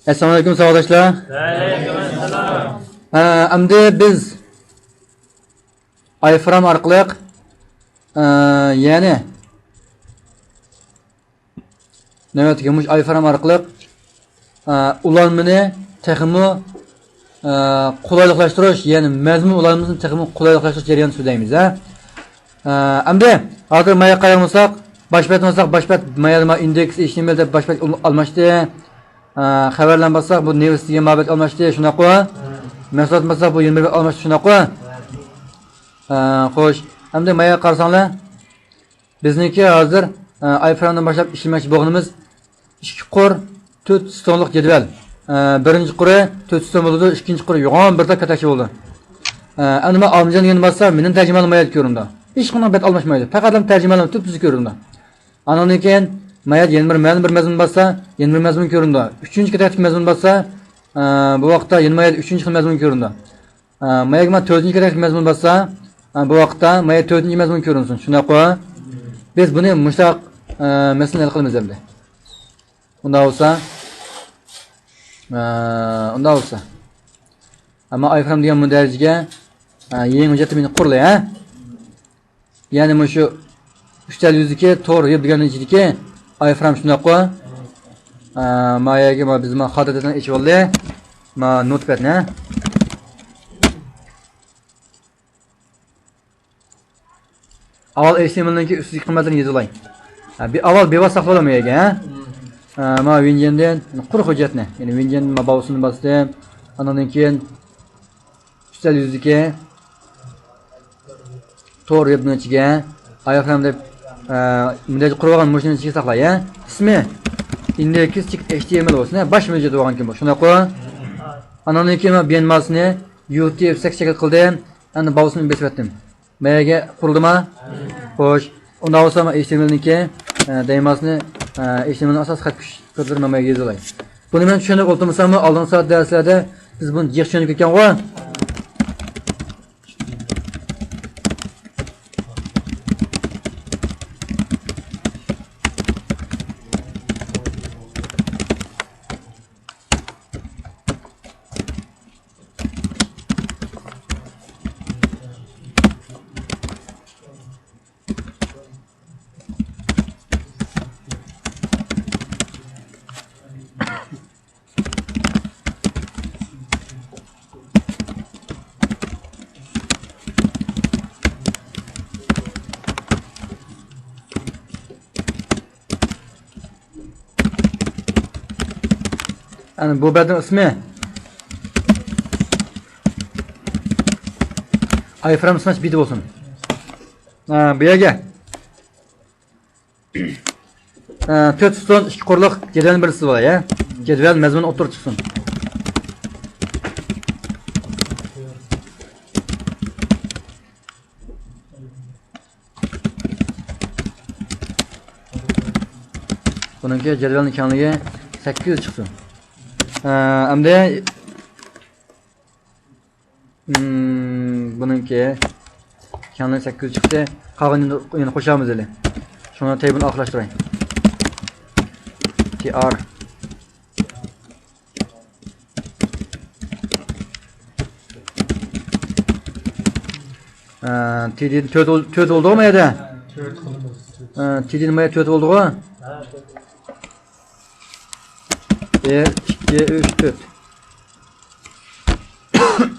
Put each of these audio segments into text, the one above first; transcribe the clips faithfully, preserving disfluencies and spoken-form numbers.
ئەسسالامۇئەلەيكۇم، ساۋاقداشلار. ۋەئەلەيكۇمئەسسالام. ھە، ئەمدى بىز ئايفرام ئارقىلىق، ئە، يەنى نۆۋەتتىكى مۇشۇ ئايفرام ئارقىلىق، ئە، ئۇلانمىنى تېخىمۇ، ئە، قولايلىقلاشتۇرۇش، يەنى مەزمۇن ئۇلانمىسىنى تېخىمۇ قولايلىقلاشتۇرۇش جەريانىدا سۆزلەيمىز، ھە. ئە، ئەمدى ھازىر مايا قارايمىساق، باش بەت بولساق، باش بەت مايا، مايا ئىندېكس ئېچ تى ئېم ئېل دەپ باش بەت ئال-، ئالماشتى. ئە، خەۋەرلەرنى باسساق، بۇ نېۋىس دېگەن مۇھەببەت ئالماشتى، شۇنداققۇ؟ مەھسۇلات باسساق، بۇ يەنە بىر ئالماشتى، شۇنداققۇ؟ ئە، خوش. ئەمدى مايا قارىساڭلار، بىزنىڭكى ھازىر، ئە، ئايفرامدىن باشلاپ ئىشلىمەكچى بولغىنىمىز ئىككى قۇر تۆت ستونلۇق جەدۋەل. ئە، بىرىنچى قۇرى تۆت ستون بولىدۇ، ئىككىنچى قۇرى يوغان بىر تال كاتەكچە بولىدۇ. ئە، ئەمدى مەن ئالىمجان دېگەننى باسسام، مېنىڭ تەرجىمىھالىم مايا كۆرۈنىدۇ. ھېچقانداق بەت ئالماشمايدۇ. پەقەتلا تەرجىمىھالىم تۈپتۈزۈك كۆرۈنىدۇ. ئانىڭدىن كېيىن مايا يەنە بىر مەلۇم بىر مەزمۇن باسسا، يەنە بىر مەزمۇن كۆرۈنىدۇ. ئۈچىنچى كاتەكتىكى مەزمۇن باسسا، ئە، بۇ ۋاقىتتا يەنە مايا ئۈچىنچى خىل مەزمۇن كۆرۈنىدۇ. ئە، مايا تۆتىنچى كاتەكتىكى مەزمۇن باسسا، ئە، بۇ ۋاقىتتا مايا تۆتىنچى مەزمۇن كۆرۈنسۇن. شۇنداققۇ؟ بىز بۇنى مۇشۇنداق، ئە، مەسىلىنى ھەل قىلىمىز ئەمدى. ئۇنداق بولسا، ئە، ئۇنداق بولسا. ئەمما ئايفرام دېگەن مۇندەرىجىگە، ئە، يېڭى ھۆججەتتە مېنى قۇرۇلى، ھە؟ يەنى مۇشۇ ئۈستەل يۈزىدىكى تور ۋېب دېگەننىڭ ئىچىدىكى ئايفرام شۇنداققۇ؟ ئە، ماياگە ما بىز ما خاتىرىدىن ئېچىۋالدى. ما نوتپەدنى. ئاۋۋال ئېچ تى ئېم ئېلنىڭكى ئۈستىدىكى قىممەتلىرىنى يېزىۋالاي. ھە، بى-، ئاۋۋال بىۋاسىتە ساقلاۋالىمەن يەرگە، ھە؟ ھە، ما ۋىنجيەندىن قۇرۇق ھۆججەتنى، يەنى ۋىنجيەن ما باۋسىنى باستىم. ئاندىن كېيىن ئۈستەل يۈزىدىكى تور ۋېبنىڭ ئىچىگە ئايفرام دەپ، ئە، مۇنداق قۇرۇۋالغان مۇشۇنىڭ ئىچىگە ساقلاي، ھە؟ ئىسمى ئىندېكس چېكىت ئېچ تى ئېم ئېل بولسۇن، ھە؟ باش مۆجەت بولغان كىم بۇ؟ شۇنداققۇ؟ ئاندىن كېيىن مەن بىيەنماسىنى يۇ تى ئېف سەككىز شەكىل قىلدىم، ئەمدى باۋسىنى بېسىۋەتتىم. مەيەگە قۇرۇلدىما؟ خوش. ئۇنداق بولسا، مەن ئېچ تى ئېم ئېلنىڭكى، ئە، دەيماسنى، ئە، ئېچ تى ئېم ئېلنىڭ ئاساسىي خەت كۈچ كودلىرىنى مەن مەيەگە يېزىۋالاي. بۇنى مەن چۈشەندۈرۈپ ئولتۇرمىساممۇ، ئالدىنقى سائەت دەرسلەردە بىز بۇنى جىق چۈشەندۈرۈپ كەتكەنغۇ؟ ئەنە بۇ بەتنىڭ ئىسمى ئايفرام سماش بىتى بولسۇن. ھە، بۇ يەرگە. ئە، تۆت ستون ئىككى قۇرلۇق جەدۋەلنى بىرسى بار، يا؟ جەدۋەل مەزمۇنى ئوتتۇرىغا چىقسۇن. بۇنىڭكى جەدۋەلنىڭ كەڭلىكى سەككىز چىقسۇن. ئە، ئەمدى مم، بۇنىڭكى كەڭلىكى سەككىز چىقتى. قالغىنىنى يەنە قوشامىز ھېلى. شۇڭا تەيبىنى ئاخىرلاشتۇراي. تى ئار. ئە، تى دى تۆت بول-، تۆت بولدىغۇ ما يەردە؟ تۆت قىلىمىز. ئە، تى دى ما يەردە تۆت بولدىغۇ؟ بىر، ئىككى، ئۈچ، تۆت.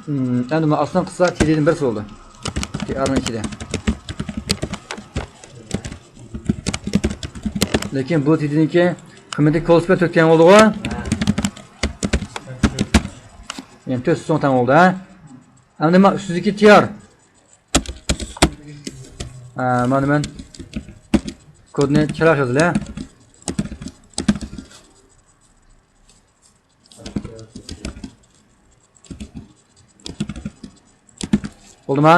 ئەمدى مانا ئاستىن قىسسا تى دىدىن بىرسى بولدى. تى ئارنىڭ ئىچىدە. لېكىن بۇ تى دىنىڭكى قىممىتى كولسپى تۆت تەڭ بولدىغۇ؟ يەنى تۆت سوڭ تەڭ بولدى، ھە؟ ئەمدى مانا ئۈستىدىكى تى ئار. ھە، مانا مەن كودنى چىرايلىق يازىلى. بولدىما؟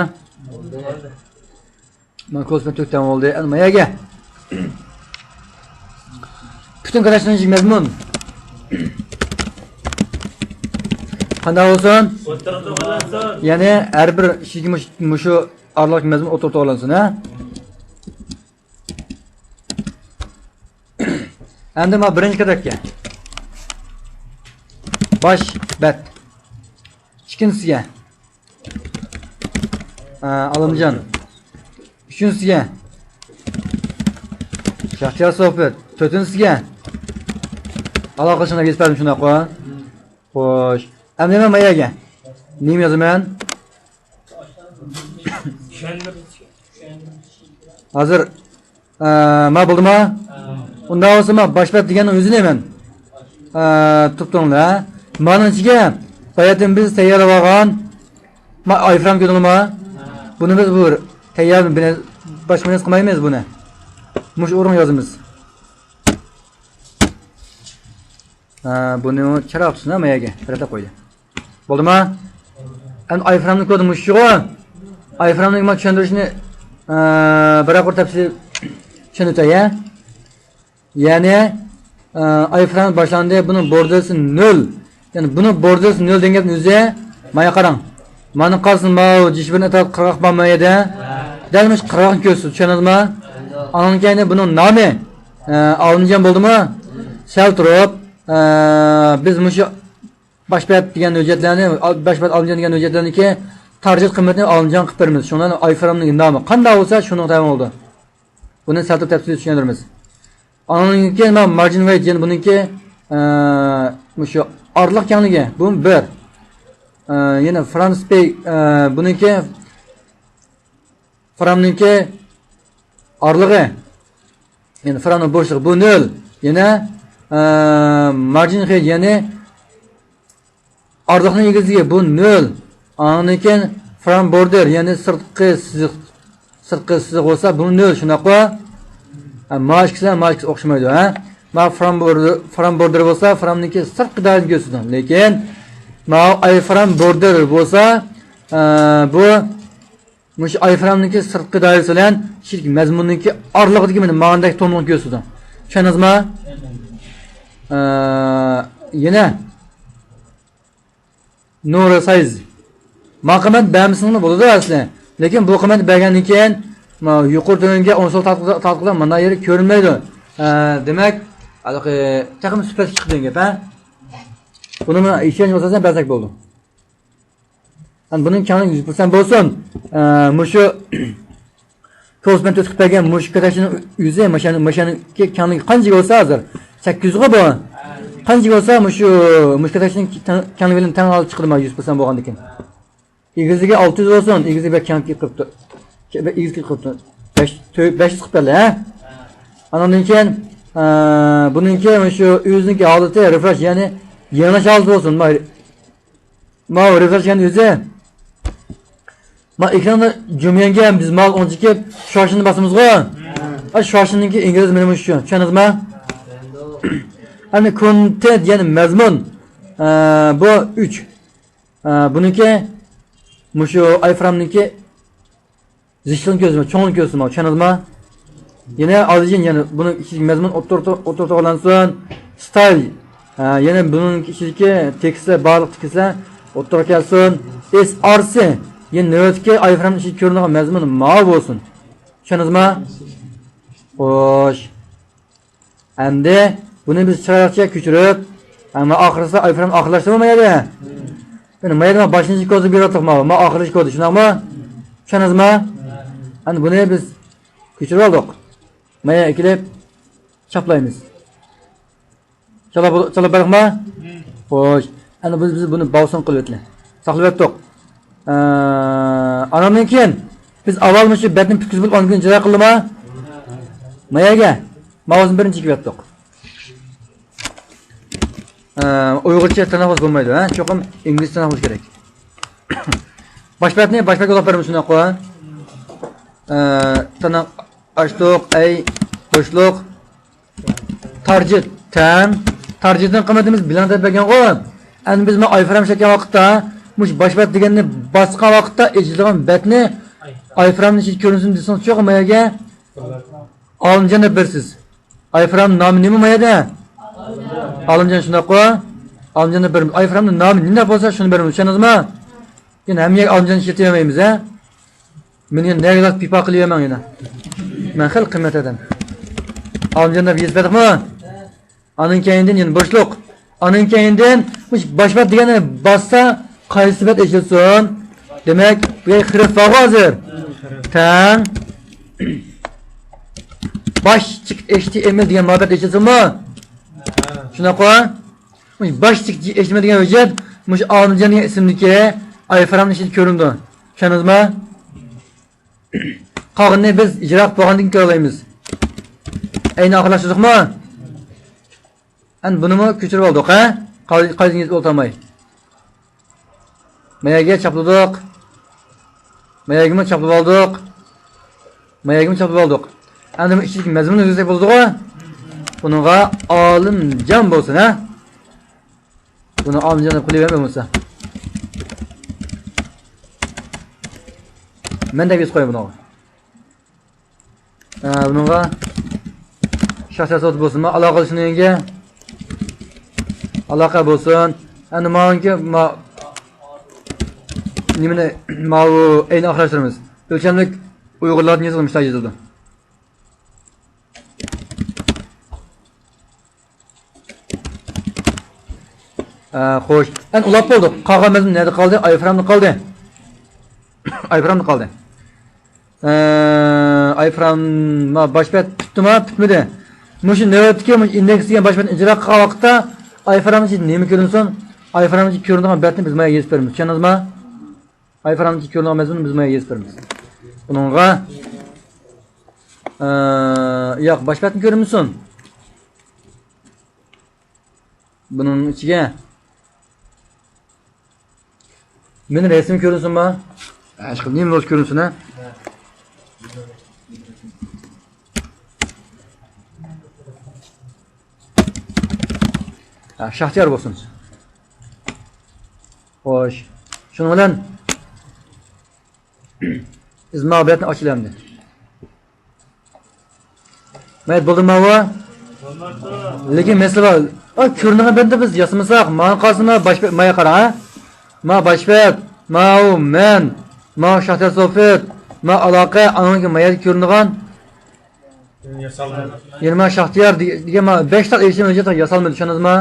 مانا كولسپى تۆت تەڭ بولدى. ئەمدى ما يەرگە. پۈتۈن كاتەكچىنىڭ ئىچىدىكى مەزمۇن قانداق بولسۇن؟ ئوتتۇرىدا بولسۇن. يەنى ھەر بىر ئىچىدىكى مۇش-، مۇشۇ ئارىلىق مەزمۇن ئوتتۇرىغا توغرىلانسۇن، ھە؟ ئەمدى مانا بىرىنچى كاتەككە. باش بەت. ئىككىنچىسىگە، ئە، ئالىمجان. ئۈچىنچىسىگە، شەخسىيەت سۆھبەت. تۆتىنچىسىگە، ئالاقىلىشىڭلار يېزىپ بەردىم، شۇنداققۇ؟ خوش. ئەمدى مەن ما يەرگە نېمە يازىمەن؟ ھازىر، ئە، ما بولدىما؟ ئۇنداق بولسا، ما باش بەت دېگەننىڭ ئۆزىنى مەن، ئە، تۇتۇڭلار، ھە؟ مانىڭ ئىچىگە باياتىن بىز تەييارلىۋالغان ما ئايفرام كۆردۈڭلارما؟ بۇنى بىز بۇ تەييار بىلەن باشقا نەرسە قىلمايمىز بۇنى. مۇشۇ ئورۇنغا يازىمىز. ھە، بۇنى چىراغ تۇتسۇن، ھە، ما يەرگە. بىر ئەتە قويدى. بولدىما؟ ئەمدى ئايفرامنى كۆردى مۇشۇغۇ. ئايفرامنى ما چۈشەندۈرۈشنى، ئە، بىرەر قۇر تەپسىلىي چۈشەندۈرۈپ ئۆتەي، ھە؟ يەنى، ئە، ئايفرام باشلاندى، بۇنىڭ بوردېرسى نۆل. يەنى بۇنىڭ بوردېرسى نۆل دېگەن گەپنىڭ ئۆزى، مايا قاراڭ. مانا قارىسىڭ، ماۋۇ جىشبىرنى ئەتراپىدا قىرغاق بار ما يەردە. دەل مۇشۇ قىرغاقنى كۆرسىتىدۇ، چۈشەندىڭىزما؟ ئانىڭدىن كېيىن بۇنىڭ نامى، ئە، ئالىمجان بولدىمۇ؟ سەل تۇرۇپ، ئە، بىز مۇشۇ باش بەت دېگەن ھۆججەتلەرنى، باش بەت ئالىمجان دېگەن ھۆججەتلەرنىڭكى تارجىت قىممىتىنى ئالىمجان قىلىپ بېرىمىز. شۇڭا ئايفرامنىڭ نامى قانداق بولسا، شۇنىڭغا تەۋە بولىدۇ. بۇنى سەل تەپسىلىي چۈشەندۈرىمىز. ئانىڭدىن كېيىن مانا مارجىن رەيت، يەنى بۇنىڭكى، ئە، مۇشۇ ئارىلىق كەڭلىكى، بۇ بىر. ئە، يەنە فرانس پەي، ئە، بۇنىڭكى فرامنىڭكى ئارىلىقى، يەنى فرامنىڭ بوشلۇقى، بۇ نۆل. يەنە، ئە، مارجىن خېج، يەنى ئارىلىقنىڭ ئېگىزلىكى، بۇ نۆل. ئاندىن كېيىن فرام بوردېر، يەنى سىرتقى سىزىق، سىرتقى سىزىق بولسا، بۇ نۆل، شۇنداققۇ؟ ھە، ما ئىككىسى، ما ئىككىسى ئوخشىمايدۇ، ھە؟ ما فرام بوردېر، فرام بوردېر بولسا، فرامنىڭكى سىرتقى دائىرىنى كۆرسىتىدۇ. لېكىن ما ئايفرام بوردېر بولسا، ئە، بۇ مۇشۇ ئايفرامنىڭكى سىرتقى دائىرىسى بىلەن ئىچىدىكى مەزمۇننىڭكى ئارىلىقىدىكى مانا ماندەك توملۇقنى كۆرسىتىدۇ. چۈشەندىڭىزما؟ ئە، يەنە نورا سايز. ما قىممەت بەرمىسىڭىزمۇ بولىدۇ ئەسلى. لېكىن بۇ قىممەت بەرگەندىن كېيىن، ما يۇقىرى تۆۋەنگە ئون سول تارتقۇزا-، تارتقۇزا مانا يېرى كۆرۈنمەيدۇ. ئە، دېمەك، ھېلىقى تېخىمۇ سۈپەتلىك چىقىدۇ دېگەن گەپ، ھە؟ بۇنىمۇ ئىشەنچ بولسا بەرسەك بولىدۇ. ئەنە بۇنىڭ كەڭلىكى يۈز پىرسەنت بولسۇن. ئە، مۇشۇ توسما تۆسۈپ بەرگەن مۇشۇ كۆتەكچىنىڭ ئۆزى، ماشىنا، ماشىنىنىڭكى كەڭلىكى قانچە بولسا ھازىر؟ سەككىز يۈزغۇ بۇ. قانچە بولسا مۇشۇ، مۇشۇ كۆتەكچىنىڭ تەڭ-، كەڭلىكى بىلەن تەڭ ھالدا چىقىدۇ، يۈز پىرسەنت بولغاندىكىن. ئېگىزلىكى ئالتە يۈز بولسۇن، ئېگىزلىكى بەك كەڭ قىلىپتۇ. ئېگىز قىلىپتۇ. بەش، تۆ-، بەش يۈز قىلىپ بەردى، ھە؟ ئانىڭدىن كېيىن، ئە، بۇنىڭكى مۇشۇ ئۆزىنىڭكى ھالىتى رېفرېش، يەنى يېڭىلاش ھالىتى بولسۇن. ما، ما رېفرېش دېگەن ئۆزى. ما ئېكراندا جۇميەنگە بىز مال ئوڭچىكىپ شۇاشىنى باسىمىزغۇ؟ ھە، شۇاشىنىڭكى ئىنگلىز مېنى مۇشۇ، چۈشەندىڭىزما؟ ئەنە كونتېنت، يەنى مەزمۇن. ئە، بۇ ئۈچ. ئە، بۇنىڭكى مۇشۇ ئايفرامنىڭكى زىچلىقىنى كۆرسىتىمەن، چوڭىنى كۆرسىتىمەن، چۈشەندىڭىزما؟ يەنە ئالىجىن، يەنە بۇنىڭ ئىچىدىكى مەزمۇن ئوتتۇرا، ئوتتۇرا توغرىلانسۇن. ستايل، ئە، يەنە بۇنىڭ ئىچىدىكى تېكىستلەر، بارلىق تېكىستلەر ئوتتۇرىغا كەلسۇن. ئېس ئار سى، يەنە نۆۋەتتىكى ئايفرامنىڭ ئىچىدە كۆرۈنىدىغان مەزمۇن ماۋۇ بولسۇن. چۈشەندىڭىزما؟ خوش. ئەمدى بۇنى بىز چىرايلىقچە كۆچۈرۈپ، ھە، ما ئاخىرسىدا ئايفرام ئاخىرلاشتى ما يەردە. مانا ما يەردە ما باشلىنىش كودى بېرىۋاتىدۇ، ما، ما ئاخىرلىشىش كودى، شۇنداقمۇ؟ چۈشەندىڭىزما؟ ئەمدى بۇنى بىز كۆچۈرۈپ ئالدۇق. ما يەرگە ئەكېلىپ چاپلايمىز. چالا بول-، چالا بەرقما؟ خوش. ئەمدى بىز، بىز بۇنى باۋسۇن قىلىۋېتىلى. ساقلىۋەتتۇق. ئە، ئانامدىن كېيىن بىز ئاۋۋال مۇشۇ بەتنى پۈتكۈزۈپ بولۇپ، ئاندىن كېيىن جىراي قىلدىما؟ ما يەرگە؟ ماۋۇزنى بىرىنچى كېلىۋەتتۇق. ئە، ئۇيغۇرچە تەنەففۇس بولمايدۇ، ھە؟ چوقۇم ئىنگلىزچە تەنەففۇس كېرەك. باش بەتنى، باش بەتكە ئۇلاپ بېرىمىز، شۇنداققۇ؟ ئە، تىرناق ئاچتۇق، ئەي، بوشلۇق. تارجىت، تەڭ. تارجىتنىڭ قىممىتىمىز بىلەن دەپ بەرگەنغۇ. ئەمدى بىز مانا ئايفرام ئىشلەتكەن ۋاقىتتا، مۇشۇ باش بەت دېگەننى باسقان ۋاقىتتا ئېچىلىدىغان بەتنى ئايفرامنىڭ ئىچىدە كۆرۈنسۇن دېسىڭىز، شۇ ما يەرگە ئالىمجان دەپ بېرىسىز. ئايفرام نامى نېمە ما يەردە؟ ئالىمجان، شۇنداققۇ؟ ئالىمجان دەپ بېرىمىز. ئايفرامنىڭ نامى نېمە بولسا، شۇنى بېرىمىز. چۈشەندىڭىزما؟ يەنە ھەممە يەرگە ئالىمجان ئىشلىتىۋەرمەيمىز، ھە؟ مېنى يەنە نەگىلا پىپا قىلىۋەرمەڭ يەنە. مەن خېلى قىممەت ئادەم. ئالىمجان دەپ يېزىپ بەردۇقمۇ؟ ئاندىن كەينىدىن يەنە بوشلۇق. ئانىڭ كەينىدىن مۇشۇ باش بەت دېگەننى باسسا، قايسى بەت ئېچىلسۇن؟ دېمەك، بۇ يەر خىرىس بارغۇ ھازىر. تەڭ. باش چىقىت ئېچ تى ئېم ئېل دېگەن مۇھەببەت ئېچىلسۇنمۇ؟ شۇنداققۇ؟ مۇشۇ باش چىقىت ئېچ تى ئېم ئېل دېگەن ھۆججەت مۇشۇ ئالىمجان دېگەن ئىسىمدىكى ئايفرامنىڭ ئىچىدە كۆرۈنىدۇ. چۈشەندىڭىزمۇ؟ قالغىنىنى بىز ئىجرا قىلىپ بولغاندىن كېيىن كۆرەلەيمىز. ئەينى ئاخىرلاشتۇردۇقمۇ؟ ئەمدى بۇنىمۇ كۆچۈرۈپ ئالدۇق، ھە؟ قايسىنى يېزىپ ئولتۇرماي. ماياگە چاپلىدۇق. ماياگىمۇ چاپلىۋالدۇق. ماياگىمۇ چاپلىۋالدۇق. ئەمدى بۇ ئىچىدىكى مەزمۇننى يېزىپ بولدۇقغۇ؟ بۇنىڭغا ئالىمجان بولسۇن، ھە؟ بۇنى ئالىمجان دەپ قويۇۋەرمە بولمىسا. مەن دەپ يېزىپ قوياي بۇنىڭغا. ئە، بۇنىڭغا شەخسىي سوت بولسۇن، ما ئالاقىلىشىشنىڭ يېڭى ئالاقە بولسۇن. ئەمدى ماڭكى ما نېمىنى، ماۋۇ ئەينى ئاخىرلاشتۇرىمىز. ئۆلچەملىك ئۇيغۇرلاردىن يېزىلغان مۇشۇنداق يېزىلىدۇ. ئە، خوش. ئەن ئۇلاپ بولدۇق. قالغان مەزمۇن نەدە قالدى؟ ئايفرامدا قالدى. ئايفرامدا قالدى. ئە، ئايفرام، ما، باش بەت پۈتتىما؟ پۈتمىدى. مۇشۇ نۆۋەتتىكى مۇشۇ ئىندېكس دېگەن باش بەتنى ئىجرا قىلغان ۋاقىتتا ئايفرام ئىچىدە نېمە كۆرۈنسۇن؟ ئايفرام ئىچىدە كۆرۈنىدىغان بەتنى بىز مايا يېزىپ بېرىمىز. چۈشەندىڭىزما؟ ئايفرام ئىچىدە كۆرۈنىدىغان مەزمۇننى بىز مايا يېزىپ بېرىمىز. بۇنىڭغا، ئە، ياق، باش بەتنى كۆرۈنمىسۇن. بۇنىڭ ئىچىگە مېنىڭ رەسىمىم كۆرۈنسۇنما؟ ھە، ئىشقىلىپ نېمە بولسا كۆرۈنسۇن، ھە؟ ھە، شەھتىيار بولسۇن. خوش. شۇنىڭ بىلەن بىز مۇھەببەتنى ئاچىلى ئەمدى. مەيت بولدىمۇ بۇ؟ لېكىن مەسىلە بار. ئا، كۆرۈنىدىغان بەتنى بىز ياسىمىساق، ماڭا قارىسىنا باش بەت، مايا قارا، ھە؟ ما باش بەت، ماۋۇ مەن، ما شەھتىيار سوفىت، ما ئالاقە، ئانىڭكى مايا كۆرۈنىدىغان. يەنە ما شەھتىيار دېگەن، دېگەن ما بەش تال ئېلىشىم ھۆججەت ياسالمىدى، چۈشەندىڭىزما؟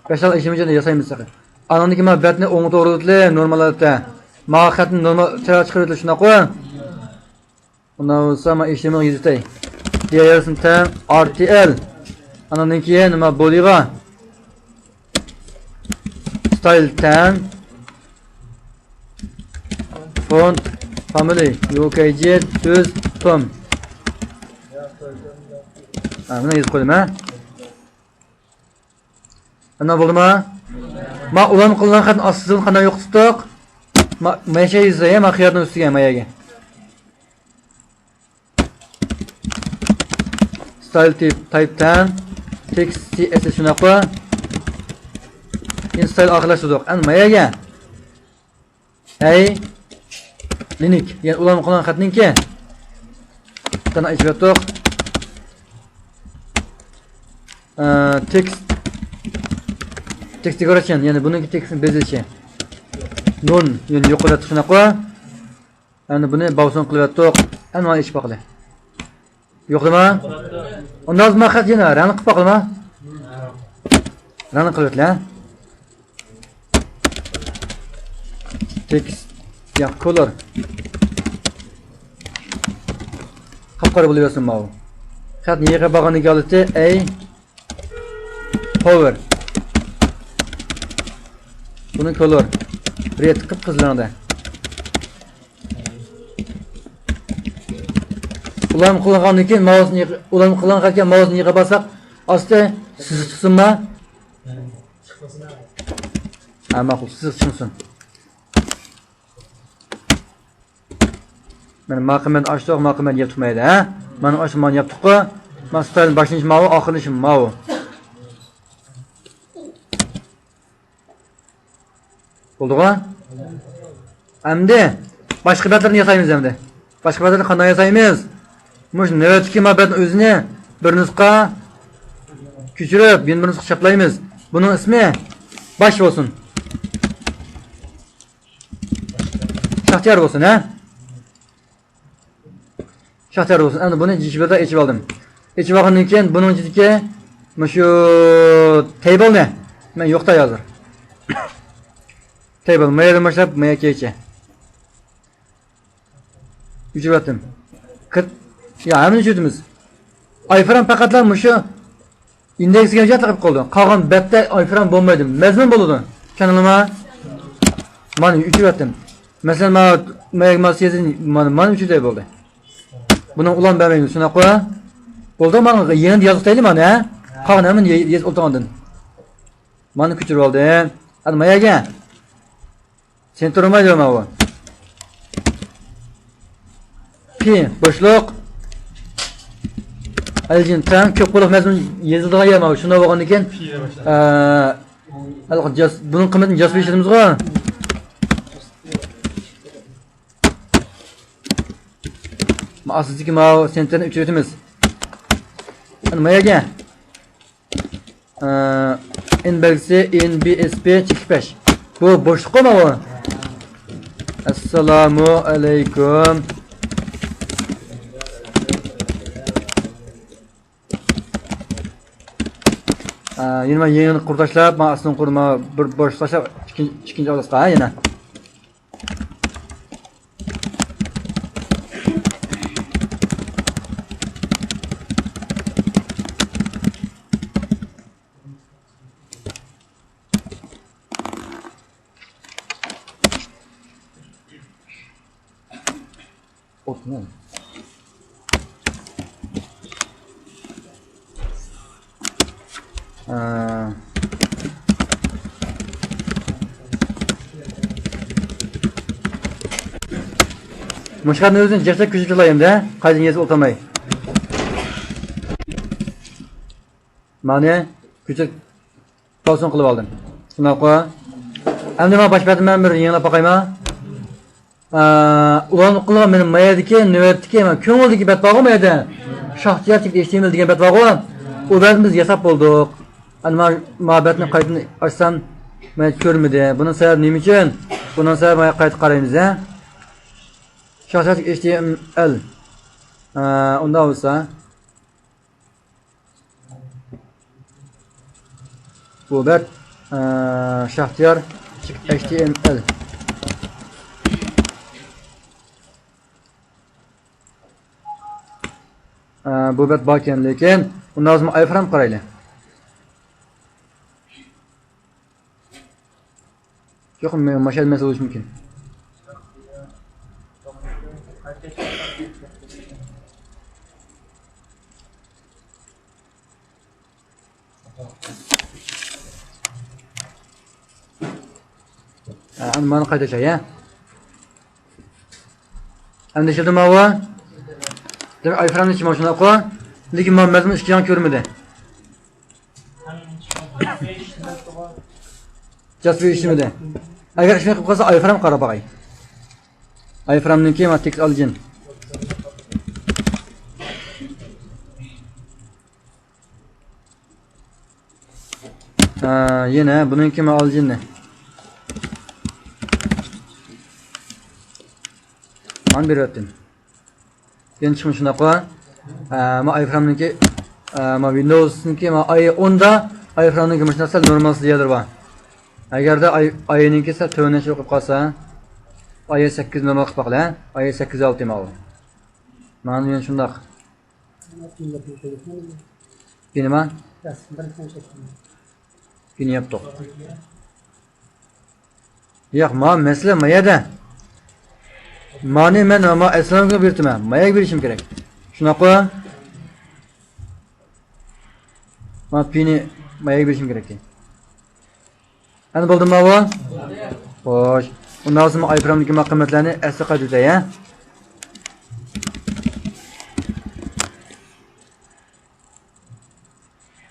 بەش تال ئېلىشىم ھۆججەت ياسايمىز تېخى. ئانىڭدىكى ما بەتنى ئوڭ توغرىلىتىلى، نورمال ھالەتتە. ما خەتنى نورمال چىرايلىق چىقىرىۋېتىلى، شۇنداققۇ؟ ئۇنداق بولسا، ما ئىشلىمىغا يۈزىتەي. دىيايەرسىن تەن ئار تى ئېل. ئانىڭدىن كېيىن نېمە بودىغا؟ ستايل تەن. فونت فامىلى يۇ كەي جى تۈز توم. ھە، مانا يېزىپ قويدۇم، ھە. ئانا بولدىما؟ ما ئۇلام قىلغان خەتنى ئاستىدىن قانداق يوقىتىپتۇق؟ ما، مايا يېزىسى، ما خىيارنىڭ ئۈستىگە، ماياگە. ستايل تىپ، تايپ تەن، تېكىست سى ئېس ئېس شۇنداققۇ؟ كېيىن ستايل ئاخىرلاشتۇردۇق. ئەمدى ماياگە. ھەي، لىنىك، يەنى ئۇلام قىلغان خەتنىڭكى. تانا ئېچىۋەتتۇق. ئە، تېكىست، تېكىست دېكوراتسىيە، يەنى بۇنىڭكى تېكىستنى بېزىشى. نون، يەنى يوق قىلىۋەتتۇق، شۇنداققۇ؟ ئەمدى بۇنى باۋسۇن قىلىۋەتتۇق. ئەمدى مانا ئېچىپ باقىلى. يوقلىما؟ ئۇنداق ما خەت يەنە رەڭلىك قىلىپ باقىلىما؟ رەڭلىك قىلىۋەتلە. تېكىست. ياق، كولور. قاپقارا بولۇۋەرسۇن ماۋۇ. خەت يېقىپ بارغاندىكى ھالىتى ئەي. پاۋېر. بۇنى كولور. رېد، قىپقىزىل رەڭدە. ئۇلام قىلغاندىن كېيىن ماۋۇسنى يېقى-، ئۇلام قىلغان خەتكە ماۋۇسنى يېقىپ بارساق، ئاستى سىزىق چىقسۇنما؟ ھە، ماقۇل، سىزىق چىقسۇن. مانا ماقىمەن ئاچتۇق، ماقىمەن ياپتۇق مەيدە، ھە؟ مانا ئاچتۇق، مانا ياپتۇققۇ. مانا ستايل باشلىنىشى ماۋۇ، ئاخىرلىنىشى ماۋۇ. بولدىغۇ؟ ئەمدى باشقا بەتلەرنى ياسايمىز ئەمدى. باشقا بەتلەرنى قانداق ياسايمىز؟ مۇشۇ نۆۋەتتىكى ما بەتنىڭ ئۆزىنى بىر نۇسخا كۆچۈرۈپ، يەنە بىر نۇسخا چاپلايمىز. بۇنىڭ ئىسمى باش بولسۇن. شەھتىيار بولسۇن، ھە؟ شەھتىيار بولسۇن. ئەمدى بۇنى جىشبىردا ئېچىپ ئالدىم. ئېچىپ ئالغاندىن كېيىن بۇنىڭ ئىچىدىكى مۇشۇ تەيبىلنى، مەن يوقتا ھازىر. تەيبال، مايادىن باشلاپ مايا كېچە. ئۆچۈرۈۋەتتىم. كىر-، يا، ھەممىنى ئۆچۈرىمىز. ئايفرام پەقەتلا مۇشۇ ئىندېكسكە جەھەت قىلىپ قالدى. قالغان بەتتە ئايفرام بولمايدۇ. مەزمۇن بولىدۇ. چۈشەندىڭلارمۇ؟ مانا ئۆچۈرۈۋەتتىم. مەسىلەن، مانا، مايا ماسىيەسى مانا، مانا ئۆچۈردى بولدى. بۇنىڭ ئۇلان بەرمەيمىز، شۇنداققۇ؟ بولدى، مانا يېڭىدىن يازغۇتايلى مانا، ھە؟ قالغان ھەممىنى يېزىپ ئولتۇرغاندىن. مانا كۆچۈرۈپ ئالدىم. ھەدە ماياگە. سېنتۇرمايدۇ ماۋۇ. پى بوشلۇق. ئەلجىن تەڭ كۆپ قۇرلۇق مەزمۇن يېزىلىدىغان يەر ماۋۇ. شۇنداق بولغاندىن كېيىن، ئە، ھېلىقى جاس-، بۇنىڭ قىممىتىنى جاس بېشىدىمىزغۇ. ئاستىدىكى ماۋۇ سېنتەرنى ئۆچۈرۈۋېتىمىز. ئەنە ماياگە. ئە، ئېن بەلگىسى، ئېن بى ئېس پى چېكىت بەش. بۇ بوشلۇققۇ ماۋۇ؟ ئەسسالامۇ ئەلەيكۇم. ئە، يەنە مانا يېڭىنى قۇر تاشلاپ، مانا ئاستىن قۇر، مانا بىر بوشلۇق تاشلاپ، ئىككىنچى، ئىككىنچى ئاۋلاسقا، ھە، يەنە. مۇشۇ خەتنى ئۆزىنى جەسەت كۆچۈرۈپ چىقالايمىز-دە، قايتىدىن يېزىپ ئولتۇرماي. مانا كۆچۈرۈپ تاۋسىن قىلىپ ئالدىم. شۇنداققۇ؟ ئەمدى مانا باش بەتنى مەن بىر يېڭىلاپ باقايما؟ ئۇلارنىڭ قىلغان مېنىڭ مايادىكى نۆۋەتتىكى مانا كۆڭۈلدىكى بەت بارغۇ مايادە. شاختىيار چېكىت ئېچ تى ئېم ئېل دېگەن بەت بارغۇ. ئۇ بەتنى بىز ياساپ بولدۇق. ئەمما ما، ما بەتنى قايتىدىن ئاچسام، مانا كۆرمىدى. بۇنىڭ سەۋەبى نېمە ئۈچۈن؟ بۇنىڭ سەۋەبى مانا قايتا قارايمىز، ھە. شاختىيار چېكىت ئېچ تى ئېم ئېل. ئۇنداق بولسا. بۇ بەت، ئە، شاختىيار ئېچ تى ئېم ئېل. ئە، بۇ بەت باركەن، لېكىن ئۇنداق بولسا ئايفرام قارايلى. يوق، مە-، ماشىنا مەسىلە بولۇشى مۇمكىن. ھە، ئەمدى مانا قايتا چاي، ھە؟ ئەمدى ئىشلىدىمۇ بۇ؟ دېمەك، ئايفرامنى ئىچىمۇ شۇنداققۇ؟ لېكىن مانا مەزمۇن ئىككى ياڭ كۆرمىدى. جاسپى ئىشلىمىدى. ئەگەر ئىشلىمەي قېلىپ قالسا، ئايفرام قاراپ باقاي. ئايفرامنىڭكى مانا تېكىست ئالجىن. ھە، يەنە بۇنىڭكى مانا ئالجىننى. مانا بېرىۋەتتىم. يەنە چىقمىدى شۇنداققۇ؟ ئە، ما ئايفرامنىڭكى، ئە، ما ۋىندوۋسنىڭكى، ما ئاي ئوندا ئايفرامنىڭكى مۇشۇنداق سەل نورمالسىز يەرلىرى بار. ئەگەردە ئاي، ئاينىڭكى سەل تۆۋەنلەشكە قويۇپ قالسا، ئاي سەككىز نورمال قىلىپ باقىلى، ھە؟ ئاي سەككىز ئالتە ماۋۇ. مانا يەنە شۇنداق. پى نېمە؟ پى نى ياپتۇق. ياق، ما مەسىلە ما يەردە. مانى مەن ما ئەسلانغا بېرىتىمەن. ماياگە بېرىشىم كېرەك. شۇنداققۇ؟ ما پى نى ماياگە بېرىشىم كېرەك. ئەنە بولدىمۇ بۇ؟ خوش. ئۇنداق بولسا ما ئايفرامدىكى ما قىممەتلەرنى ئەسلى قايتىۋېتەي، ھە؟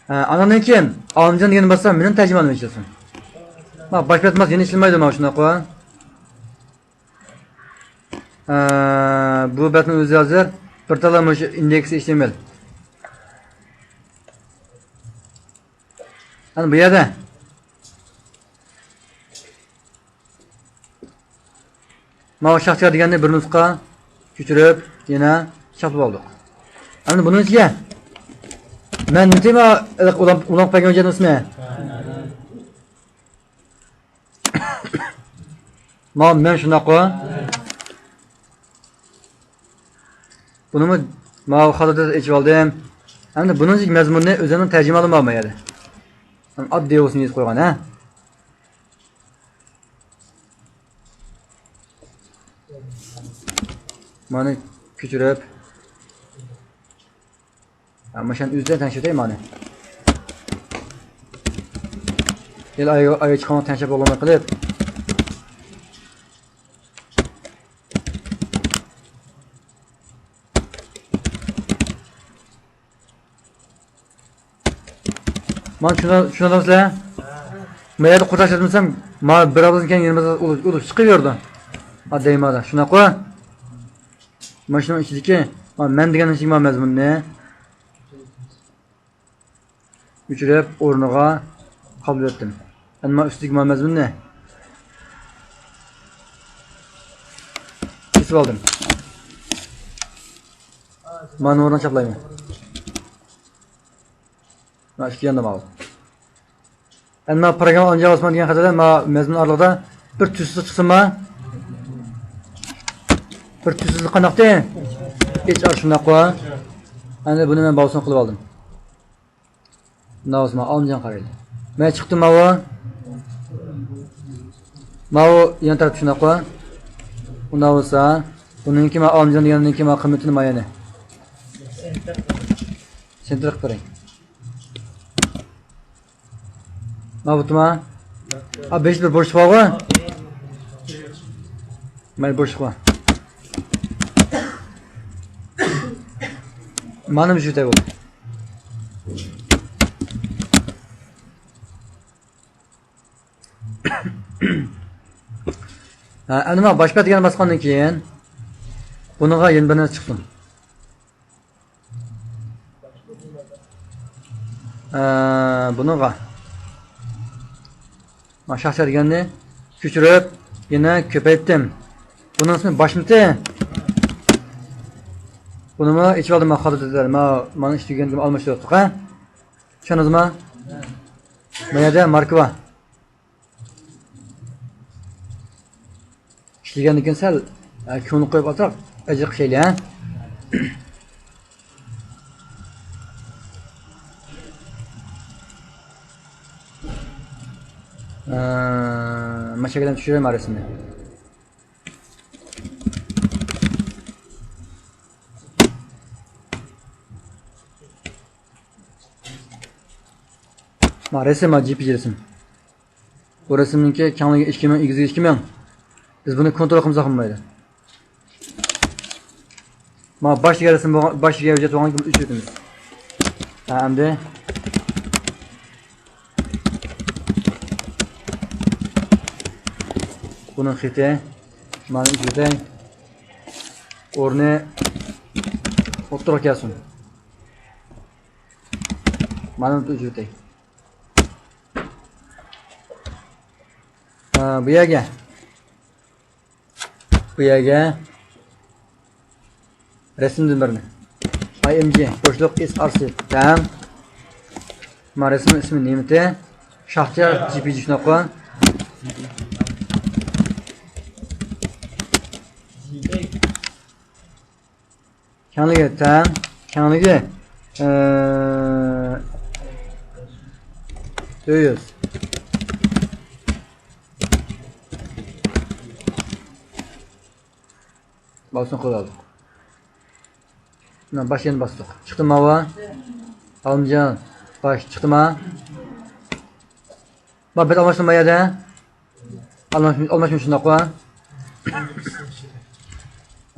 ھە، ئاناندىن كېيىن ئالىمجان دېگەننى باسسام، مېنىڭ تەرجىمەمنى ئىشلىسۇن. ما باش بەت ماس يەنە ئىشلىمەيدۇ، ما شۇنداققۇ. ھە، بۇ بەتنىڭ ئۆزى ھازىر بىر تالا مۇشۇ ئىندېكس ئېچ تى ئېم ئېل. ئەنە بۇ يەردە. ماۋۇ شاختىيار دېگەننى بىر نۇسخا كۆچۈرۈپ، يەنە چاپلاپ ئالدۇق. ئەمدى بۇنىڭ ئىچىگە مەن نېمىتىم ئۇلان-، ئۇلانغا بەرگەن ھۆججەتنىڭ ئىسمى؟ ماۋۇ مەن شۇنداققۇ؟ بۇنىمۇ ماۋۇ خالىدا ئېچىۋالدىم. ئەمدى بۇنىڭ مەزمۇنىنى ئۆزۈمنىڭ تەرجىمىھالىم بار ما يەردە. ئاددىي بولسۇن يېزىپ قويغان، ھە؟ مانا كۆچۈرۈپ. ھە، ماشىنىنى ئۆزىدىن تەڭشىۋېتەي مانا. ئېلى ئايا، ئايا چىققان تەڭشەپ بولغانلىق قىلىپ. مانا چۈشىنە-، چۈشىنىۋاتامسىلەر؟ ما يەردە قۇداق ئىشلەتمىسەم، ما بىر ئاۋازدىن كېيىن يەنە بىر ئۇلۇپ، ئۇلۇپ چىقىۋېرىدۇ. ئا، دەيمەن، شۇنداققۇ؟ ماشىنىنىڭ ئىچىدىكى، ما مەن دېگەن ئىچىدىكى ما مەزمۇننى ئۆچۈرۈپ، ئورنىغا قابلىۋەتتىم. ئەمما ئۈستىدىكى ما مەزمۇننى كېسىۋالدىم. مانا ئورنىغا چاپلايمەن. مانا ئىككى ياندا ماۋۇ. ئەمما پروگرامما ئالىمجان ئوسمان دېگەن خەتەردە ما مەزمۇن ئارىلىقىدا بىر تۈسسىزلىك چىقسىمۇ؟ بىر تۈسسىزلىك قانداقتى؟ ئېچ ئار شۇنداققۇ؟ ئەمدى بۇنى مەن باۋسۇن قىلىپ ئالدىم. ماۋۇ ئالىمجان قارايلى. مانا چىقتى ماۋۇ. ماۋۇ يان تەرەپتە شۇنداققۇ؟ ئۇنداق بولسا، بۇنىڭكى ما ئالىمجان دېگەننىڭكى ما قىممىتىنى ما يەنە سېنتر قىلىپ بېرەي. ماۋۇتما؟ ئا، بەش بىر بوشلۇق بارغۇ؟ مانا بوشلۇق بار. مانا مۇشۇ يەردە بولدى. ھە، ئەمدى مانا باش پەتىگەننى باسقاندىن كېيىن بۇنىڭغا يەنە بىر نەرسە چىقسۇن. ئە، بۇنىڭغا. ما شاخچا دېگەننى كۆچۈرۈپ، يەنە كۆپەيتتىم. بۇنىڭ ئىسمى باشمىتى. بۇنىمۇ ئېچىۋالدىم، ما خاتا دېدىلەر. ما، مانا ئىشلىگەنگە ئالماشتۇردۇق، ھە؟ چۈشەندىڭىزمۇ؟ ما يەردە ماركا بار. ئىشلىگەندىن كېيىن سەل، ئە، كۆڭۈل قويۇپ ئازراق ئەجىر قىشايلى، ھە؟ ئە، ماشىنىدىن چۈشۈرەي ما رەسىمنى. ما رەسىم، ما جي پى جى رەسىم. بۇ رەسىمنىڭكى كەڭلىكى ئىككى مىڭ، ئېگىزلىكى ئىككى مىڭ. بىز بۇنى كونترول قىلمىساق بولمايدۇ. ما باش دېگەن رەسىم بولغان، باش دېگەن ھۆججەت بولغان ئۆچۈرۈۋېتىمىز. ھە، ئەمدى بۇنىڭ خېتى، مانا ئۆچۈرۈۋېتەي. ئورنى ئوتتۇرىغا كەلسۇن. مانا ئۆچۈرۈۋېتەي. ھە، بۇ يەرگە. بۇ يەرگە رەسىمدىن بىرنى. ئاي ئېم جى بوشلۇق ئېس ئار سى. تەڭ. ما رەسىمنىڭ ئىسمى نېمىتى؟ شاخچا جي پى جى شۇنداققۇ؟ كەڭلىكى تەڭ، كەڭلىكى، ئە، تۆت يۈز. باسسۇن قويۇۋالدۇق. مانا باش يەنە باستۇق. چىقتىما ماۋۇ؟ ئالىمجان، باش چىقتىما؟ ما بەت ئالماشتىم ما يەردە؟ ئالماش-، ئالماشمىش شۇنداققۇ؟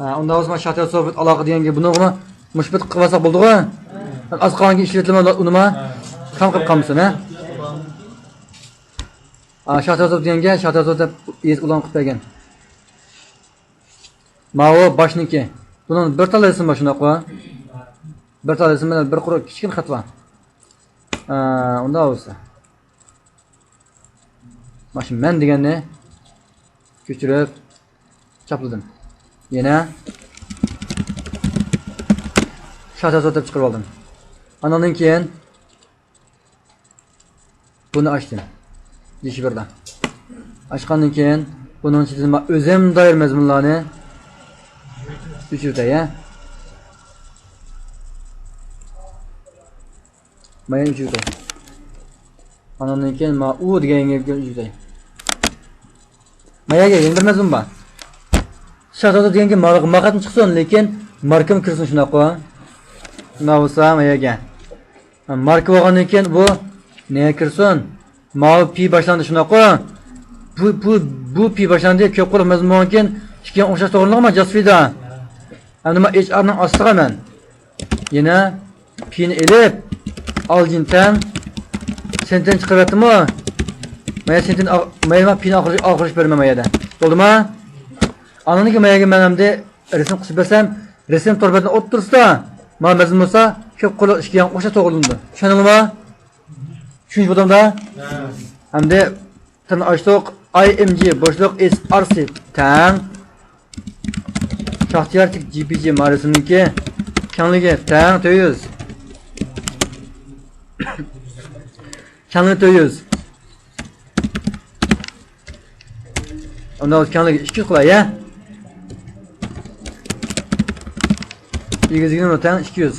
ھە، ئۇنداق بولسا، ما شاتىيا سوفت ئالاقە دېگەنگە بۇنىڭغىمۇ مۇشۇ پېتى قىلىۋالساق بولىدىغۇ؟ ئاز قالغانكى ئىشلىتىمەن ئۇنىما. خام قىلىپ قالمىسۇن، ھە؟ ھە، شاتىيا سوفت دېگەنگە شاتىيا سوفت دەپ يېزىپ ئېلان قىلىپ بەرگەن. ماۋۇ باشنىڭكى. بۇنىڭ بىر تال رەسىمى بار شۇنداققۇ؟ بىر تال رەسىمى بىلەن بىر قۇر كىچىككىنە خەت بار. ھە، ئۇنداق بولسا. مانا شۇ مەن دېگەننى كۆچۈرۈپ چاپلىدىم. يەنە شاتىيا سوفت دەپ چىقىرىپ ئالدىم. ئانىڭدىن كېيىن بۇنى ئاچتىم. دىشبىردا. ئاچقاندىن كېيىن بۇنىڭ ئىچىدىن مەن ئۆزۈم دائىر مەزمۇنلارنى ئۆچۈرتەي، ھە؟ مايا ئۆچۈرتەي. ئاندىن كېيىن ما ئۇ دېگەن گەپكە ئۆچۈرتەي. ماياگە يەنە بىر مەزمۇن بار. شاتادا دېگەنگە ماركا، ماركىدىن چىقسۇن، لېكىن ماركىمۇ كىرسۇن، شۇنداققۇ؟ شۇنداق بولسا ماياگە. ماركا بولغاندىن كېيىن بۇ نېگە كىرسۇن؟ ماۋۇ پى باشلاندى، شۇنداققۇ؟ بۇ، بۇ، بۇ پى باشلاندى، كۆپ قۇرلۇق مەزمۇن بولغاندىكىن ئىككىگە ئوخشاش توغرىلىنىدۇ جاسفىدا. ئەمدى مەن ئېچ ئارنىڭ ئاستىغا مەن يەنە پىنى ئېلىپ، ئالجىن تەڭ، سېنتىنى چىقىرىۋەتتىمۇ؟ مايا سېنتىنى ئا-، مايا پىنى ئاخىرى، ئاخىرى بېرىمەن مايادا. بولدىما؟ ئاندىن كېيىن ماياگە مەن ئەمدى رەسىم قىسىپ بەرسەم، رەسىم تور بەتنىڭ ئوتتۇرىسىدا ما مەزمۇن بولسا، كۆپ قۇرلۇق ئىككىگە ئوخشاش توغرىلىنىدۇ. چۈشەندىڭلىما؟ چۈشىنىش بولدۇمدا؟ ھە. ئەمدى تىرنى ئاچتۇق. ئاي ئېم جى بوشلۇق ئېس ئار سى تەڭ. شاختىيار تىك جى پى جى مارىسىنىڭكى كەڭلىكى تەڭ تۆت يۈز. كەڭلىكى تۆت يۈز. ئۇنداق بولسا كەڭلىكى ئىككى يۈز قىلاي، يە؟ ئېگىزلىكىنى تەڭ ئىككى يۈز.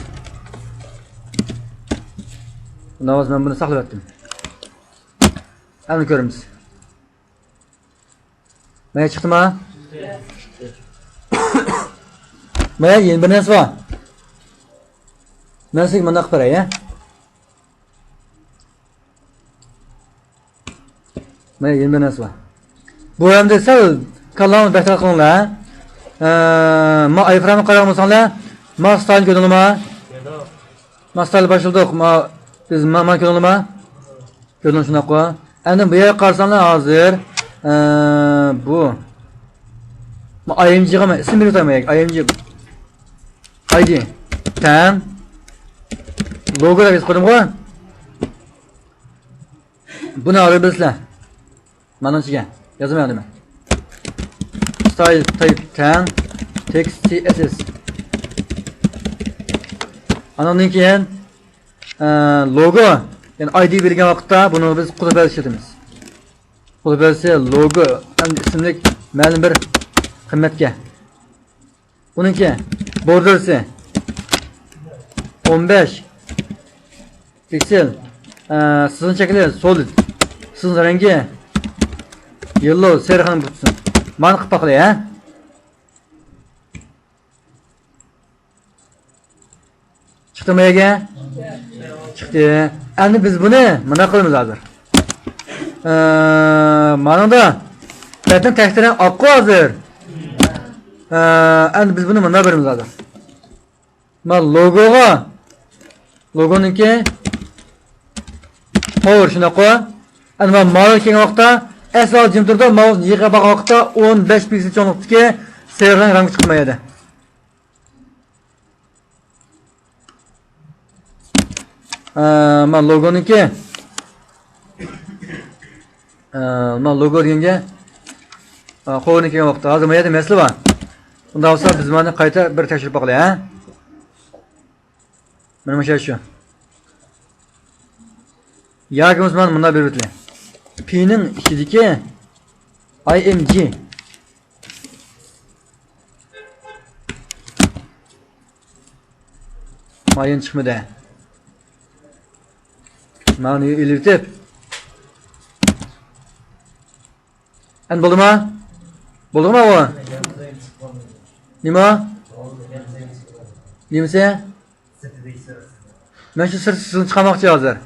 ئۇنداق بولسا مەن بۇنى ساقلاپ ئەتتىم. ئەمدى كۆرىمىز. مايا چىقتىما؟ مايا يەنە بىر نەرسە بار. مەن سىزگە مۇنداق قىلىپ بېرەي، يە؟ مانا يەنە بىر نەرسە بار. بۇ ئەمدى سەل كاللاڭلارنى بەك تارتقىلىڭلار. ئە، ما ئايفرامغا قاراپ بولساڭلار، ما ستايلنى كۆردۈڭلارما؟ ما ستايل باشلىدۇق. ما، بىز ما، ما كۆردۈڭلارما؟ كۆردۈڭلار شۇنداققۇ. ئەمدى بۇ يەرگە قارىساڭلار ھازىر، ئە، بۇ. ما ئاي ئېم جىغا مەن ئىسىم بېرىپ تۇراي، ما ئاي ئېم جى. ئاي دى. تەڭ. لوگو دەپ يېزىپ قويدۇمغۇ. بۇنى ئالىپ بىلىسىلەر. مانا ئىچىگە يازىمەن ھازىر مەن. ستايل تايپ تەڭ تېكىست سى ئېس ئېس. ئانىڭدىن كېيىن، ئە، لوگو، يەنى ئاي دى بەرگەن ۋاقىتتا بۇنى بىز قۇلۇپ ئىشلىتىمىز. قۇلۇپ لوگو ئىسىملىك مەلۇم بىر قىممەتكە. بۇنىڭكى بوردېرسى ئون بەش پىكسېل، ئە، سىزىق شەكلى سولىد، سىزىق رەڭگى يېللو، سېرىق رەڭ بولسۇن. مانا قىلىپ باقىلى، ھە؟ چىقتىمۇ يەرگە؟ چىقتى. ئەمدى بىز بۇنى مۇنداق قىلىمىز ھازىر. ئە، مانىڭدا بەتنىڭ تەكشى رەڭ ئاققۇ ھازىر. ئە، ئەمدى بىز بۇنى مۇنداق بېرىمىز ھازىر. مانا لوگوغا، لوگونىڭكى قوۋۇر شۇنداققۇ. ئەمدى مانا ماۋۇ كەلگەن ۋاقىتتا ئەسلا جىم تۇرىدۇ، ماۋۇ يېقىنغا بارغان ۋاقىتتا ئون بەش پىكسېل چوڭلۇقتىكى سېرىق رەڭ رەڭگە چىقتى ما يەردە. ئە، مانا لوگونىڭكى. ئە، مانا لوگو دېگەنگە، ئە، قوۋۇرنى كىيگەن ۋاقىتتا. ھازىر ما يەردە مەسىلە بار. ئۇنداق بولسا بىز مانا قايتا بىر تەكشۈرۈپ باقايلى، ھە؟ مانا مۇشۇ شۇ. ياكى بولمىسا مانا مۇنداق بېرىۋېتىلى. پىنىڭ ئىچىدىكى ئاي ئېم جى. مايىن چىقمىدى. مانا ئېلىۋېتىپ. ئەمدى بولدىما؟ بولدىما ئۇ؟ نېمە؟ نېمىسى؟ مەن شۇ سىرتقى سىزىقنى چىقارماقچى ھازىر.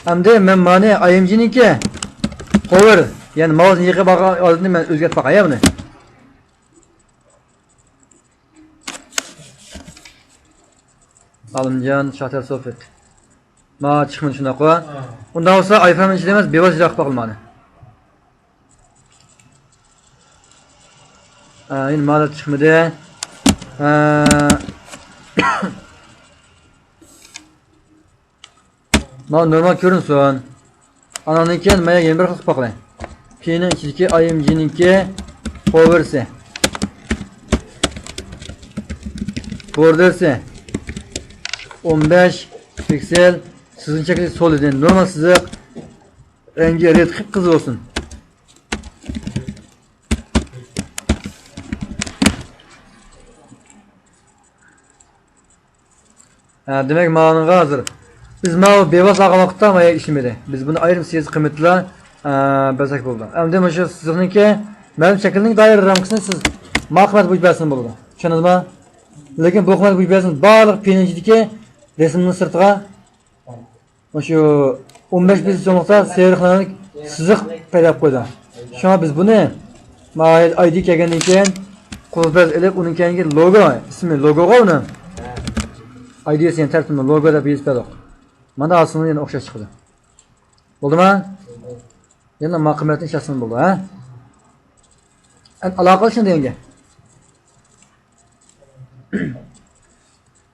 ئەمدى مەن مانى ئاي ئېم جىنىڭكى قوۋۇر، يەنى ماۋۇنى يېقىپ ئالغان ئالدىنى مەن ئۆزگەرتىپ باقاي بۇنى. ئالىمجان، شاتەر سوفىت. ما چىقمىدى شۇنداققۇ؟ ئۇنداق بولسا ئايفرامنىڭ ئىچىدە ئەمەس، بىۋاسىتە يىراق باقىلى مانى. ئا، يەنە مانا چىقمىدى. ئا، مانا نورمال كۆرۈنسۇن. ئانىڭدىن كېيىن مانا يەنە بىر خىل قىلىپ باقىلى. پىنىڭ ئىچىدىكى ئاي ئېم جىنىڭكى قوۋۇرسى. بوردېرسى ئون بەش پىكسېل، سىزىق شەكلى سولىد، نورمال سىزىق. رەڭگى رېد، قىپقىزىل بولسۇن. ھە، دېمەك، مانىڭغا ھازىر بىز ماۋۇ بىۋاسىتە ئالغان ۋاقىتتا مايا ئىشلىمىدى. بىز بۇنى ئايرىم سىزىق قىممىتى بىلەن، ئە، بەرسەك بولىدۇ. ئەمدى مۇشۇ سىزىقنىڭكى مەلۇم شەكىلنىڭ دائىرە رامكىسىنى سىز ما قىممەت بويىچە بەرسىڭىز بولىدۇ. چۈشەندىڭىزمۇ؟ لېكىن بۇ قىممەت بويىچە بەرسىڭىز بارلىق پىنىنچىدىكى رەسىمنىڭ سىرتىغا مۇشۇ ئون بەش پىكسېل چوڭلۇقتا سېرىق رەڭلىك سىزىق پەيدا قىلىپ قويىدۇ. شۇڭا بىز بۇنى ما ئايدى كەلگەندىن كېيىن قۇلۇپ ئېلىپ، ئۇنىڭ كەينىگە لوگو، ئىسمى لوگوغا ئۇنى ئايدىسى، يەنى تەرتىپىنى لوگو دەپ يېزىپ بەردۇق. مانا ئاستىنى يەنە ئوخشاش چىقىدۇ. بولدىما؟ يەنە ما قىممەتنى ئىشلەتسىڭىز بولىدۇ، ھە؟ ئەمدى ئالاقە قىلىشنى دېگەن گەپ.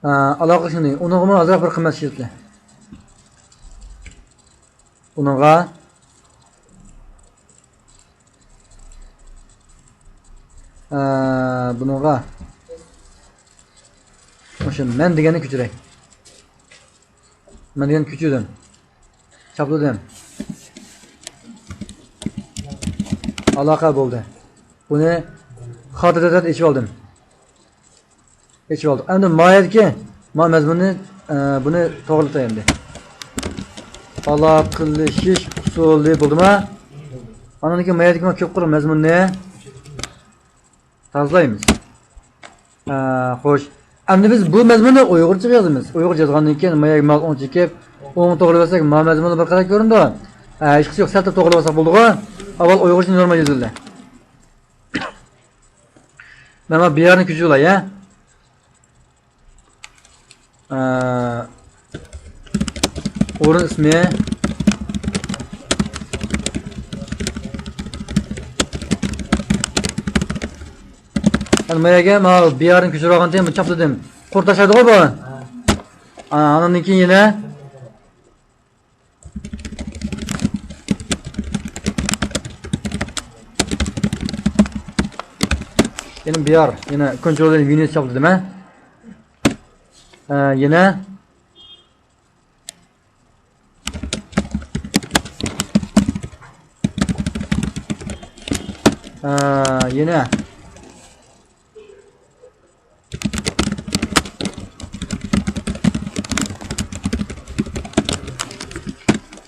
ئە، ئالاقە قىلىشنى دېگەن. ئۇنىڭغىمۇ ئازراق بىر قىممەت ئىشلىتىلە. ئۇنىڭغا، ئە، بۇنىڭغا مۇشۇ مەن دېگەننى كۆچۈرەي. مەن دېگەن كۆچۈردۈم. چاپلىدىم. ئالاقە بولدى. بۇنى خاتىرە دەپ ئېچىۋالدىم. ئېچىۋالدۇق. ئەمدى ما يەردىكى ما مەزمۇننى، ئە، بۇنى توغرىلىتاي ئەمدى. ئالاقىلىشىش ئۇسۇلى بولدىما؟ ئاندىن كېيىن ما يەردىكى ما كۆپ قۇر مەزمۇننى تازىلايمىز. ئە، خوش. ئەمدى بىز بۇ مەزمۇننى ئۇيغۇرچىغا يازىمىز. ئۇيغۇرچە يازغاندىن كېيىن ما يەرگە مال ئوڭ چېكىپ، ئوڭ توغرىلىۋەتسەك، ما مەزمۇنى بىر قاراپ كۆرۈندى. ھە، ھېچقىسى يوق، سەل توغرىلىۋەتسەك بولدىغۇ. ئاۋۋال ئۇيغۇرچە نورمال يېزىلدى. مەن ما بىيارنى كۆچۈرۈۋالاي، ھە؟ ئە، ئورۇن ئىسمى. مەن ما يەرگە ما بىيارنى كۆچۈرۈۋالغانتىم، چاپلىدىم. قۇر تاشلايدىغۇ بۇ. ئا، ئاندىن كېيىن يەنە يەنە بىيار، يەنە كونترول يۇنىت چاپلىدىم، ھە؟ ئە، يەنە. ئە، يەنە.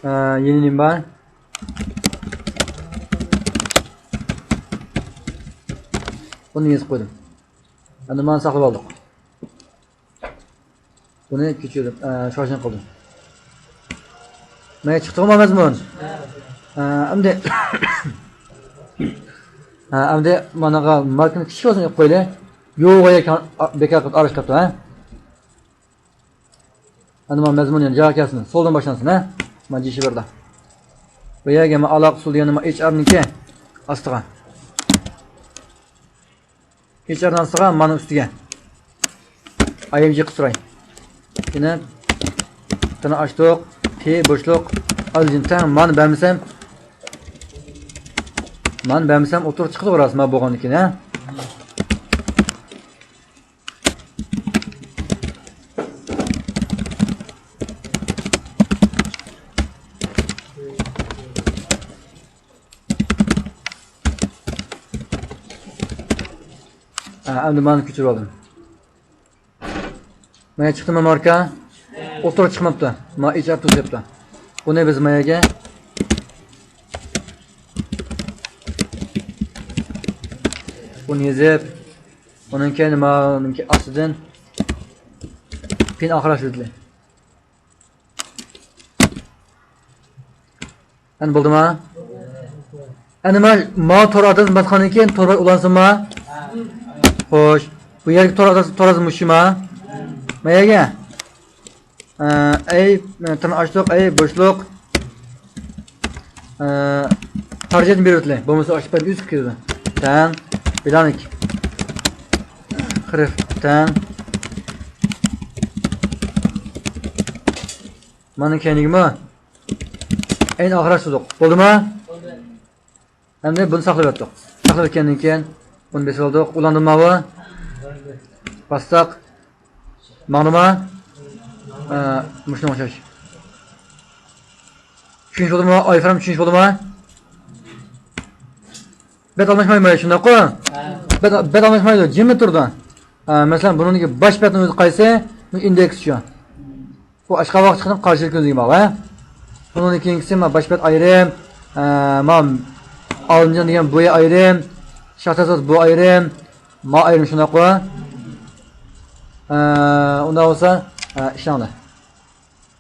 ئە، يەنە نېمە بار؟ بۇنى يېزىپ قويدۇم. ئەمدى مانا ساقلاپ ئالدۇق. بۇنى كۆچۈرۈپ، ئە، شوشىنى قىلدىم. مانا چىقتىغۇ ما مەزمۇن؟ ئە، ئەمدى، ئە، ئەمدى مانىغا ماركىنى كىچىك بولسۇن ئېلىپ قويلى. يوغا يەكەن بىكار قىلىپ ئارىلاشتۇرۇپتۇ، ھە؟ ئەمدى مانا مەزمۇن يەنە جايىغا كەلسۇن. سولدىن باشلانسۇن، ھە؟ مانا جى شىبىردا. بۇ يەرگە مانا ئالاقە ئۇسۇلى يەنە مانا ئېچ ئارنىڭكى ئاستىغا. ئېچ ئارنىڭ ئاستىغا مانا ئۈستىگە. ئاي ئېم جى قىلىپ تۇراي. يەنە تىرناق ئاچتۇق. تى بوشلۇق. ئالجىن تەڭ. مانا بەرمىسەم. مانا بەرمىسەم ئوتتۇرىغا چىقىدىغۇ راست ما بولغاندىكىن، ھە؟ ھە، ئەمدى مانا كۆچۈرۈپ ئالدىم. مانا چىقتىمۇ ماركا؟ ئوتتۇرىغا چىقماپتۇ. ما ئېچ ئار تۇز دەپتۇ. بۇنى بىز ما يەرگە. بۇنى يېزىپ، ئۇنىڭ كەينى مانىڭكى ئاستىدىن پىن ئاخىرلاشتۇردى. ئەنە بولدىما؟ ئەنە ما، ما تور ئادرېسىنى باسقاندىن كېيىن تور بەت ئۇلانسۇنما؟ خوش. بۇ يەرگە تور ئادرېسى، تور ئادرېسى مۇشۇما؟ ما يەرگە؟ ئە، ئەي، تىرناق ئاچتۇق، ئەي، بوشلۇق. ئە، خارجىيەتنى بېرىۋېتىلى. بولمىسا ئاشۇ پەن ئۈزۈپ كېتىدۇ. تەڭ، بىلانىك. خىرىف، تەڭ. مانا كەينىگىمۇ. ئەينى ئاخىرلاشتۇردۇق. بولدىما؟ بولدى. ئەمدى بۇنى ساقلىۋەتتۇق. ساقلىۋەتكەندىن كېيىن بۇنى بېسىۋالدۇق. ئۇلاندىمۇ ماۋۇ؟ باستۇق. ماڭدىما؟ ئە، مۇشۇنىڭغا ئوخشاش. چۈشىنىش بولدىما؟ ئايفرام چۈشىنىش بولدىما؟ بەت ئالماشمايدۇ، شۇنداققۇ؟ ھە. بەت، بەت ئالماشمايدۇ، جىملا تۇرىدۇ. ئە، مەسىلەن، بۇنىڭدىكى باش بەتنىڭ ئۆزى قايسى؟ بۇ ئىندېكس شۇ. بۇ ئاشقا ۋاقىت چىقىدىغان قارشىلىق كۆزنىكى بار، ھە؟ بۇنىڭدىن كېيىنكىسى ما باش بەت ئايرىم، ئە، ما ئالىمجان دېگەن بۇ ئايرىم، شاھتاسات بۇ ئايرىم، ما ئايرىم شۇنداققۇ؟ ئە، ئۇنداق بولسا، ئە، ئىشلەڭلار.